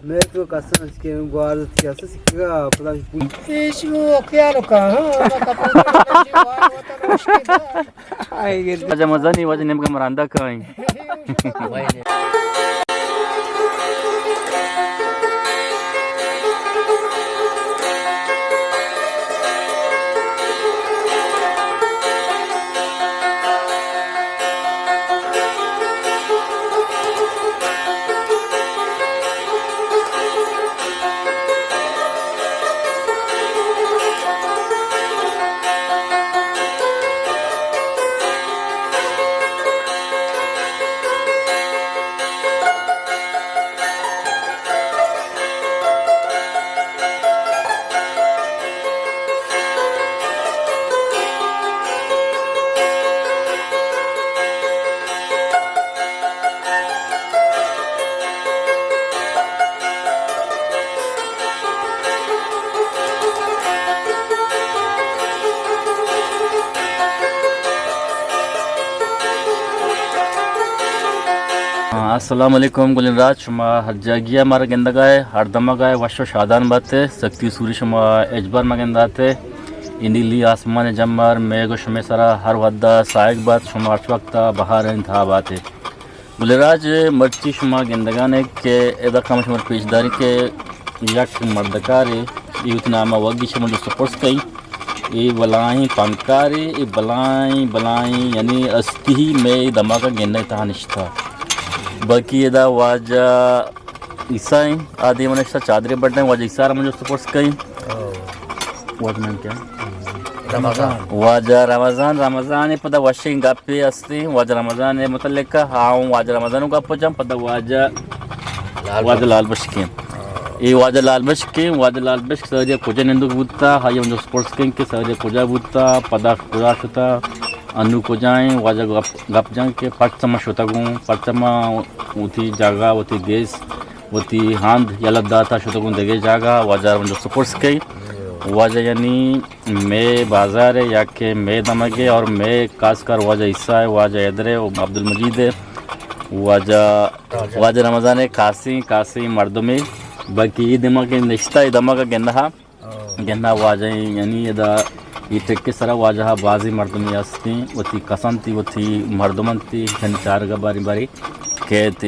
میں تو کسان اس کے گوار اس کے اساس کا پلان۔ ایشو خیال کا، ہاں، کپڑے۔ واجہ مزنی، واجہ نیمگا مراندا کائیں۔ السلام علیکم گلیں راج، شما ہر جاگہا مارا گندگائے، ہر دمگائے، وش و شادان باتے، سکتی سوری شما اجبر مگنداتے۔ ای نیلی آسمان جمر میگ و شمے سرا ہر وھدا ساہگ بات، شما ہرچ وقتا بہار انتہا باتے۔ گلیں راج، مرچی شما گندگانے کہ ادا کم شما پیش داری کہ یک مردکارے، ای وتی ناما وگی شما جست پرس کئی، ای بلائیں پنکارے، ای بلائیں، بلائیں، یعنی استی میں دماغ گندے تہا نشتا۔ باقی ادا واجہ عیسیٰ ہیں، آ دیما نشتا چادرے بڈیں، واجہ عیسیٰ را من جست پرس کئی۔ واجہ نام کیا؟ رمضان۔ واجہ رمضان، رمضان پدا وشیں گپے ہستیں، واجہ رمضان متعلق ہاں، واجہ رمضان گپ جان، پدا واجہ، واجہ لال بشکیں۔ اے واجہ لال بشکیں، واجہ لال بشک سعودیہ کجا نندوک بوتا، ہائی ہم جست پرس کیں کہ سعودیہ کجا بوتا، پدا کجا شتا، انو کجائیں، واجہ گپ، گپ جان کہ پرچا ما شتگوں، پرچا ما وتی جاگہ، وتی گیس، وتی ہند یلہ داتا شتگوں دگہ جاگہ، واجہ ہم جست پرس کیں۔ واجہ یعنی مئے بازار ء یا کہ مئے دمگ ء اور مئے خاص کر واجہ عیسیٰ ء، واجہ حیدر ء و عبدالمجید ء، واجہ، واجہ رمضان ء خاصیں، خاصیں مردمے، بلکہ اے دمگ ء نشتہ، اے دمگ ء گندہ، گندہ واجہ یعنی ادا اے ٹک ء سرا واجہ بازیں مردمے ہستیں، وتی کسانتی، وتی مردمانتی، جن چارگ ء باری باری کیت۔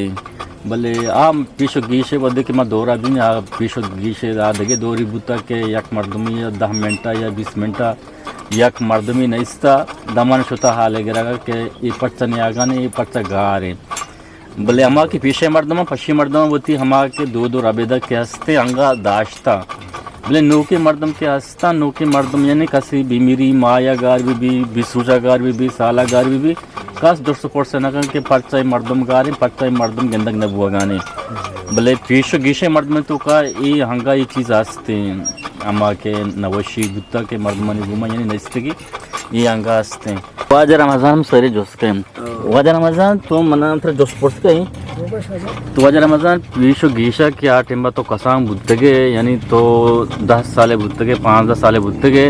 بلے آ پیش و گیش ء وھدے کہ ما دور ء بین، آ پیش و گیش ء آ دگہ دوری بوتگ کہ یک مردمے ء دہ منٹ ء یا بیست منٹ ء یک مردمے نیست ء دمان شت ء حال ء گرگ ء کہ اے پرچا نیاگان ء، اے پرچا گار انت۔ بلے ہما کہ پیش ء مردماں، پشی مردماں وتی ہما کہ دود و ربیدگ کہ ہست انت، انگا داشتہ۔ بلے نوکیں مردم کہ ہست، تاں نوکیں مردم، یعنی کسی بیمری ماہ ء گار بہ بی، بیست روچ ء گار بہ بی، سال ء گار بہ بی، کس جست و پرس نہ کن کہ پرچا اے مردم گاریں، پرچا اے مردم گندگ نہ بوگانے۔ بلے پیش و گیشیں مردمانی توکا اے ہنگا اے چیز ہستیں، ہما کہ نوشی بوتا کہ مردمانی گوما یعنی نشتگی اے ہنگا ہستیں۔ واجہ رمضان ہم سرے جست کن۔ واجہ رمضان، تو منا ترا جست پرس کئے؟ تو واجہ رمضان، پیش و گیشا کہ آ ٹیما تو کسان بوتگے، یعنی تو دہ سالے بوتگے، پانزدہ سالے بوتگے،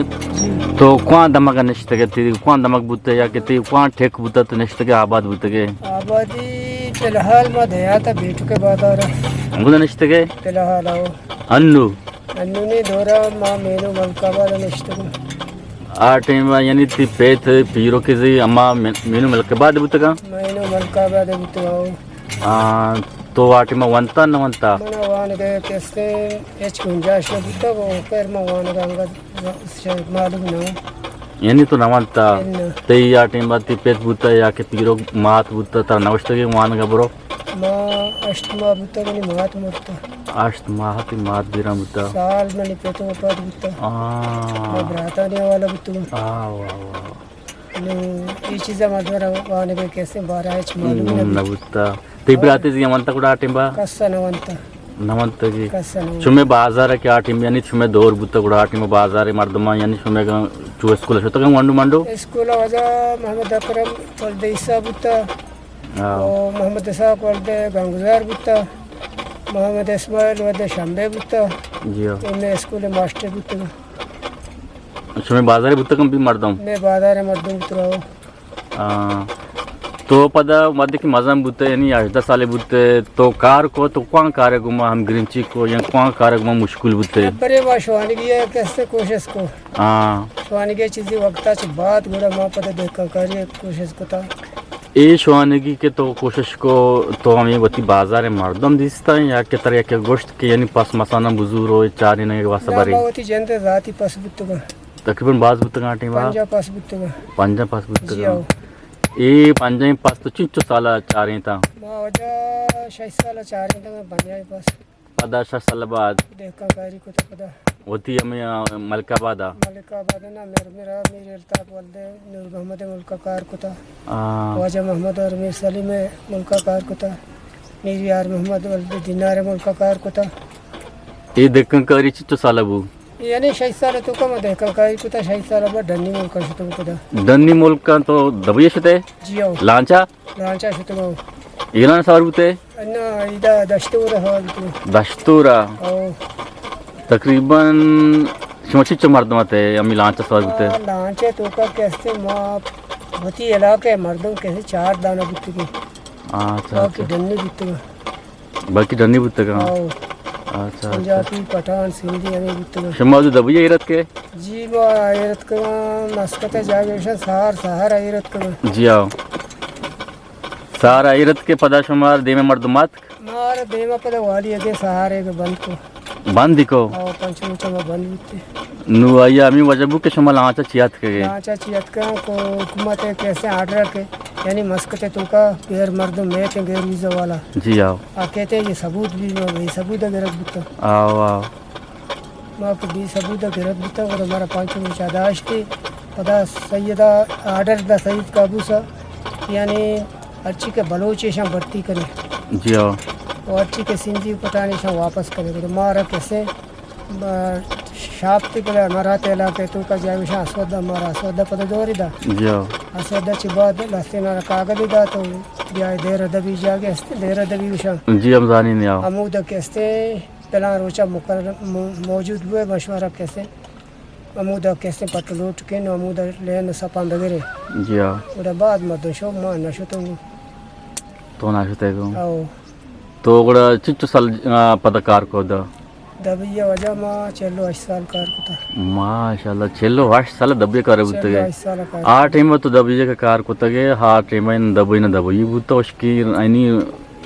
تو کوان دمگا نشتگے، تئی کوان دمگ بوتے یا کہ تئی کوان ٹھیک بوتا تو نشتگے، آباد بوتگے؟ آبادی فی الحال ما دیہاتا بیٹکے بازارا۔ ہمودا نشتگے؟ فی الحال آؤ۔ انو؟ انونی دورا ما مینو ملک آباد نشتگوں۔ آ ٹیم یعنی تی پیت پیرو کزی اما مینو ملک آباد بوتگا؟ مینو ملک آباد بوتگا۔ آ، تو آ ٹیم ونتا نہ ونتا؟ من وانگا کستے ہچ گنجائش نہ بوتا، وہ پھر من وانگا انگا معلوم نہ ہوں۔ یعنی تو نہ ونتا؟ نہ۔ تئی آ ٹیم تی پیت بوتا یا کہ پیرو مات بوتا، ترا نوشتگی وانگا برو؟ ما ہشت ماہ بوتا، منی مات مرتا۔ ہشت ماہ تی مات بیران بوتا۔ سال منی پت وفات بوتا۔ آ۔ ما براتانی حوالہ بوتگوں۔ آ، واہ، واہ۔ نو، اے چیزا مردم را وانگے کسے بارا ہچ معلوم نہ بوتا۔ تئی براتے زی ونتا گڑا آ ٹیما؟ کسا نہ ونتا۔ نہ ونتا جی۔ کسا نہ ونتا۔ شمے بازار کہ آ ٹیم یعنی شمے دور بوتا گڑا آ ٹیم بازار مردمان یعنی شمے گا چو اسکول شتگا ونڈو منڈو؟ اسکول واجہ محمد اکرم پردیسا بوتا۔ ہاں۔ او محمد اسحاق ولد گنگزار بوتا، محمد اسماعیل ولد شمبے بوتا۔ جی ہاں۔ اے مئے اسکول ماسٹر بوتا۔ شمے بازار بوتا کم بھی مردم؟ مئے بازار مردم بوتا۔ ہاں۔ تو پدا وھدے کہ مزن بوتے، یعنی ہژدہ سالے بوتے، تو کار کو، تو کوان کارے گوما ہمگرنچی کو، یا کوان کارے گوما مشغول بوتے؟ برے ما شوانگی ءَ کسے کوشش کو۔ ہاں۔ شوانگی چیزی وقتا چہ بعد گڑا ما پدا دہکان کاری ءَ کوشش کتا۔ اے شوانگی کہ تو کوشش کو، تو ہمے وتی بازار مردم دیستا یا کہ ترا یکے گوشت کہ یعنی پس مسانا بزور و چارینگ واسطہ نہ، برے؟ ما وتی جند ذاتی پس بوتگا۔ تقریباً باز بوتگا ٹیما؟ پنجاہ پس بوتگا۔ پنجاہ پس بوتگا۔ جی ہاں۔ اے پنجاہیں پس تو چنچو سالا چارینتا؟ ما واجہ شش سالا چارینتا پنجاہیں پس۔ پدا شش سال بعد؟ دہکان کاری کتا پدا۔ وتی ہمے، آ، ملک آبادا؟ ملک آباد نا، میر، میرا میر الطاف ولد نور محمد ملکا کار کتا۔ آ۔ واجہ محمد اور میر سلیم ملکا کار کتا۔ میر یار محمد ولد دینار ملکا کار کتا۔ اے دہکان کاری چنچو سالا بو؟ یعنی شش سال تو کم دہکان کاری کتا، شش سال بعد ڈنی ملکا شتو کتا۔ ڈنی ملکا تو دبئی شتے؟ جی ہو۔ لانچا؟ لانچا شتگاں۔ ایران سوار بوتے؟ نہ، ادا دشتور ءَ سوار بوتگاں۔ دشتور ءَ؟ او۔ تقریباً شما چنچو مردم اتے، ہمے لانچ ءَ سوار بوتے؟ آ، لانچ ءِ توکا کہ استے ما وتی علاقہ ءِ مردم کسے چار دانہ بوتگیں۔ اچھا، باقی اچھا۔ ڈنی بوتگاں۔ باقی ڈنی بوتگاں؟ او۔ اچھا، اچھا۔ پنجابی، پٹھان، سندھی ہمے بوتگاں۔ شما دو دبئی ءَ ایر اتکے؟ جی، ما ایر اتکگاں، مسقط ءِ جاگہ ایشاں سہار، سہار ءَ ایر اتکگاں۔ جی ہاں۔ سہار ءَ ایر اتکے، پدا شمار دیم ءَ مردم آتک؟ مار دیم ءَ پدا والی اگے سہار ءَ بند کو۔ بند کو؟ او، پنچ روچ ما بند بوتے۔ نو آئی ءَ ہمے وجہ بو کہ شما لانچ ءَ چی اتکگے؟ لانچ ءَ چی اتکگاں کہ حکومت ءِ کسے آرڈر ءَ کہ یعنی مسقط ءِ توکا غیر مردم میت ایں، غیر ویزا والا۔ جی ہاں۔ آ کہتے یہ ثبوت بھی، ما بے ثبوت گرگ بوتا۔ آو، آو۔ ما پہ بے ثبوت گرگ بوتا، گڑا مارا پنچ روچ داشتے۔ پدا سید ءَ آرڈر دا سید قابوس ءَ، یعنی ہرچی کہ بلوچ ایشاں بھرتی کرے۔ جی ہاں۔ و ہرچی کہ سندھی پٹھان ایشاں واپس کرے۔ گڑا مارا کسے ب-، شاپتی پدا امارات علاقہ ءِ توکا جاگہ ایشاں اسودہ، مارا اسودہ پدا دوری دا۔ جی ہاں۔ اسودہ چی بعد لستے مارا کاغذ دا تو بیا دیر ادبی جاگہ است، دیر ادبی ایشاں۔ جی ہم زانی نیا۔ ہمودا کسے پلان روچا مقرر م-، موجود بوئے، مشورہ کسے ہمودا کسے پٹ لوٹ کن، ہمودا لین سپاں بگرے۔ جی ہاں۔ گڑا بعد مردم شو، ما نشتو۔ تو نشتے گو؟ او۔ تو گڑا چچو سال، آ، پدا کار کو دا؟ دبئی ءَ واجہ ما چل و ہشت سال کار کتا۔ ماشاءاللہ، چل و ہشت سال دبئی کار بوتگے۔ چل و ہشت سال کار آ کتا۔ ٹائم تو دبئی کا کار کتگے، آ ٹائم دبئی نہ دبئی بوتا، اشکی اینی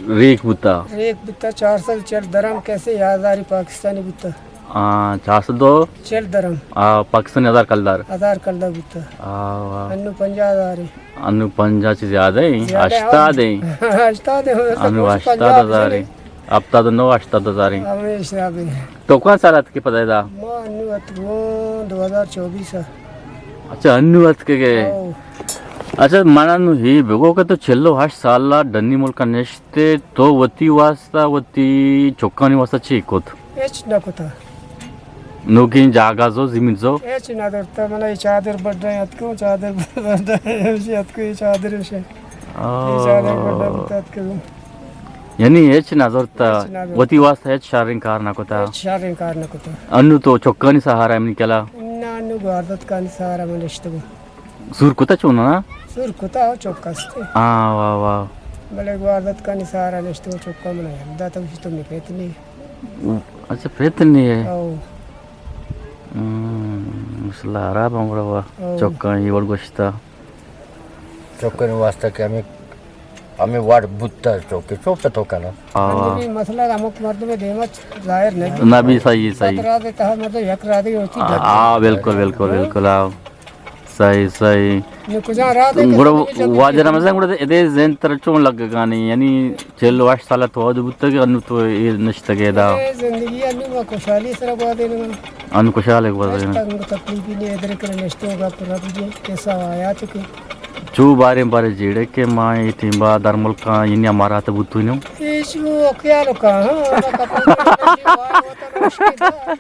ریک بوتا۔ ریک بوتا، چار سد و چل درم کسے، یا ہزاری پاکستانی بوتا۔ آ، چار سد و؟ چل درم۔ آ، پاکستانی ہزار کلدار۔ ہزار کلدار بوتا۔ آ، واہ۔ انو پنجاہ ہزار ہے۔ انو پنجاہ چی زیادہ ہیں، زیادہ ہشتاد ہیں۔ ہشتاد ہیں، انو ہشتاد ہزار ہیں۔ ہفتاد و نو، ہشتاد ہزار ہیں۔ ہمیشہ بھی۔ تو کون سال اتکے پدا ادا؟ ما انو اتکوں دو ہزار چوبیس ءَ۔ اچھا، انو اتکے گئے۔ او۔ اچھا، منا نو ہی بگو کہ تو چل و ہشت سال ڈنی ملک نشت تے تو وتی واسطہ، وتی چکانی واسطہ چی کت؟ ہچ نہ کتا۔ نوکیں جاگہ زو، زمین زو؟ ہچ نہ درتا، من اے چادر بڈا اتکوں، چادر بڈا، ہمشی اتکوں، اے چادر ہمشی۔ آ۔ اے چادر بڈا بوتا اتکوں۔ یعنی ہچ نہ زرتا، ہچ نہ زرتا۔ وتی واسطہ ہچ شریں کار نہ کتا؟ ہچ شریں کار نہ کتا۔ انو تو چکانی سہارا منی کلا؟ نہ، انو گواردتکانی سہارا من نشتگوں۔ سور کتا چون نا؟ سور کتا، چک است۔ ہاں، واہ، واہ۔ بلے گواردتکانی سہارا نشتو، چکا من یل داتا، گوشی تو نپیت نی۔ اچھا، پیت نی ہے۔ او۔ ہم، مسئلہ خراب ہم گڑا وا۔ او۔ چکا یہ وڑ گوشتا۔ چکانی واسطہ کہ ہمیں، ہمیں وڑ بوتا چوکے، چوپ تو کنا۔ ہاں۔ اندری مسئلہ ہمک مردم دیما ظاہر نہیں۔ نہ بھی صحیح، صحیح۔ صد راز تہا مردم یک رازی ہوتی۔ ہاں، بالکل، بالکل، بالکل، ہاں۔ صحیح، صحیح۔ نو کجا راہ دے کہ گڑا زندگی چلتی واجہ ہے۔ رمضان گڑا ادے ذہن تر چون لگگانی، یعنی چل و ہشت سال تو اود بوتگ، انو تو اے نشتگ ادا۔ اے زندگی انو ما خوشحالی سرا گوازینگا۔ انو خوشحال گوازینگا۔ تنگ تکلیفی نے ادھر کر نشتو گا پر رب جی کیسا آیا تو کہ۔ چو باریں بارے جیڑے کہ ما اے ٹیم با در ملکاں یعنی امارات بوتو نو۔ اے چو خیال کا، ہاں، ما کپوتر نشی وائے وطن اشکے دا۔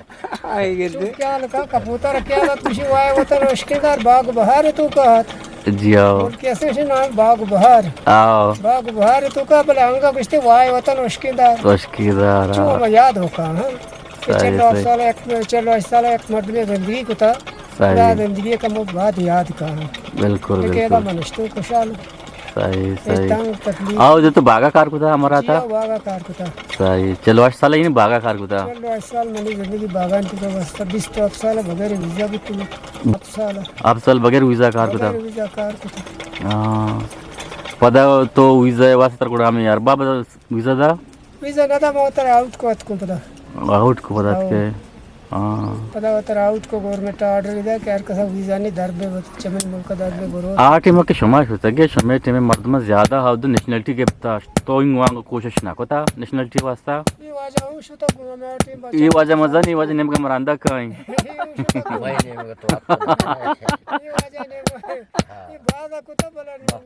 آئی گندے۔ چونکہ آ لکا کپوتر کیا دا توشی وائے وطن اشکیں دار باغ بہار تو کا۔ جی آؤ۔ ملکی اسے نام باغ بہار۔ آؤ۔ باغ بہار تو کا بلے انگا گشتے وائے وطن اشکیں دار۔ اشکیں دار، چو آؤ۔ ہمیں یاد ہو کا، ہاں۔ کہ صحیح، چلو صحیح۔ سال ایک، چلو سال ایک مردمے زندگی کتا۔ صحیح۔ زندگی کا مو بعد یاد کا۔ بالکل، لیکن بالکل۔ ادا منشتو خوشحال۔ صحیح، صحیح۔ تنگ تکلیف۔ آؤ، جو تو باغا کار کتا ہمارا جی، تا؟ آؤ، باغا کار کتا۔ صحیح۔ چلو ہشت سال یعنی باغا کار کتا؟ چلو ہشت سال منی زندگی باغانی توکا گوستا، بیست و ہفت سال بغیر ویزا بیتو۔ ہفت سال۔ ہفت سال بغیر ویزا کار کتا؟ بغیر ویزا کار کتا۔ ہاں۔ پدا تو ویزا واسطہ تر گڑا ہمیں ارباب ویزا دا؟ ویزا نہ دا، ما وتر آؤٹ کو اتکوں پدا۔ آؤٹ کو پدا اتکے؟ ہاں۔ پدا وتر آؤٹ کو، گورنمنٹ آرڈر دا کہ ہر کسا ویزا نی در بے، وت چمن ملک در بے برو۔ آ ٹیم کہ شما شتگے، شمے ٹیم مردم زیادہ ہاو دو نیشنلٹی گپتا، تو انگ وانگ کوشش نہ کتا نیشنلٹی واسطہ؟ اے واجہ ہوں شتا گو ہمیں آ ٹیم بچا۔ اے واجہ مزہ نہیں، واجہ نیمگا مراندا کائیں۔ اے ہوں شتا گو۔ بھائی نیمگا تو آتا۔ اے واجہ نیمگا۔ اے بازا کتا بلا نیمگا۔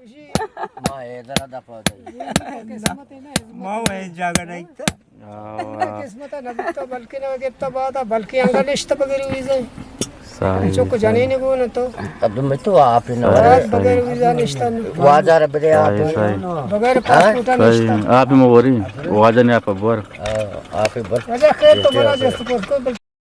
ما ادھر دفعہ۔ قسمت ہے نا، قسمت ما ہے۔ وہ جاگہ نہیں تھا۔ ہاں۔ قسمت نہ بیتا، بلکہ نہ گپتا بادا، بلکہ انگا نشتا بغیر ویزا۔ صحیح، چوک صحیح۔ جنین گون تو۔ اب میں تو آپ ہی نہ صحیح، بغیر صحیح۔ ویزا نشتا۔ واجہ رب دے آپ صحیح، ہی۔ صحیح۔ بغیر ہاں؟ پاسپورٹ صحیح۔ نشتا۔ آپ ہی موری، واجہ نے آپ بور۔ ہاں، آپ ہی بور۔ واجہ خیر تو بڑا جست پر کو